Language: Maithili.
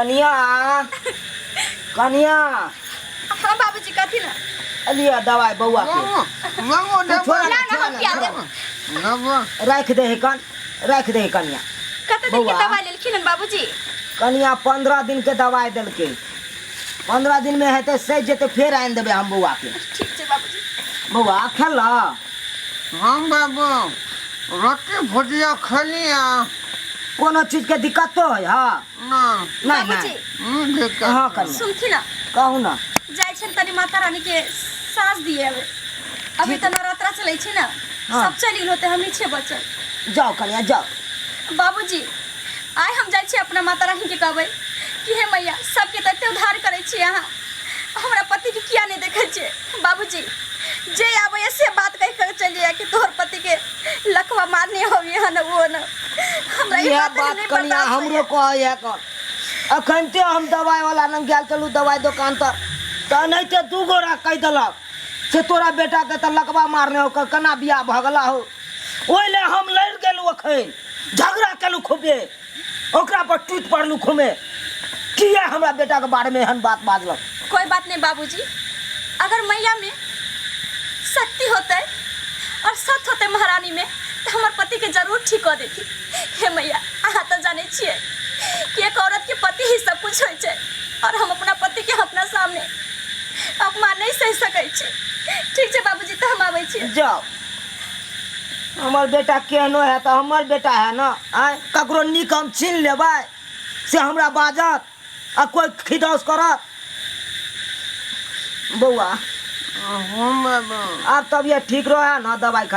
कनिया, कनिया। हाँ बाबूजी, कथी ना? लिअ दवाई बौआ के। ना ना, हम पिया देब। राखि दे कन, राखि दे कनिया। कते दिन के बौआ। दवाई लेलखिन हन बाबूजी? कनिया, 15 दिन के दवाई देलकै। 15 दिन में हेतै, सहि जेतै, फेर आनि देबै हम बौआ के। ठीक छै बाबूजी। बौआ, खेलऽ? हम बाबू रोटी भुजिया खेलिया। कोनो चीज के दिक्कतो है? हाँ। ना। नहीं। बाबूजी। नहीं। दिक्कत। हाँ कनिया। सुनथिन ना? कहू ना। जाइ छनि तनी माता रानी के साँझ दिए अबे। अभी तऽ नवरात्रा चलै छै ने। हाँ। सब चलि गेल होते, हमही छियै बचल। जाओ कनिया, जाओ। बाबूजी, आइ हम जाइ छियै अपना माता रानी के कहबै कि हे मैया, सबके तऽ एते उद्धार करै छी अहाँ, हमरा पतिके किया नहि देखै छियै? बाबूजी, जे आबैया से बात कहि कऽ चलि जाइया कि तोहर पतिके लखवा मारने हो यहाँ न वो न। हमरा ई इएह बात बात नहि कनिया बर्दाश्त हमरो होइया। कहैया कन। अखन ते हम दवाई वाला लग गेल चलू दवाई दोकान पर, तऽ एनाहिते दू गोरा कहि देलक से तोरा बेटाके तऽ लकवा मारने हो, केना बियाह भऽ गेला हो। ओहि लए हम लड़ि गेलहुँ, अखन झगड़ा केलहुँ खूबे, ओकरा पर टूटि पड़लहुँ खूबे, किया हमरा बेटाके बारेमे एहन बात बाजलक। कोई बात नहीं बाबूजी, अगर मैया में शक्ति होते और सत होते महारानी में, तो हमार पति के जरूर ठीक कर देती। हे मैया, अहाँ तो जाने छियै कि एक औरत के पति ही सब कुछ होइ छै और हम अपना पति के अपना सामने अपमान नहीं सहि सकै छी। ठीक छै बाबूजी, तऽ हम आबै छी। जाओ। हमर बेटा केहनो है तऽ हमर बेटा है ना। आँय, ककरो नीक हम छीन लेबै से हमरा बाजत आ कोइ खिदौस करत? बौआ। हम बाबू। आब तबियत ठीक रहे ना दवाई खा।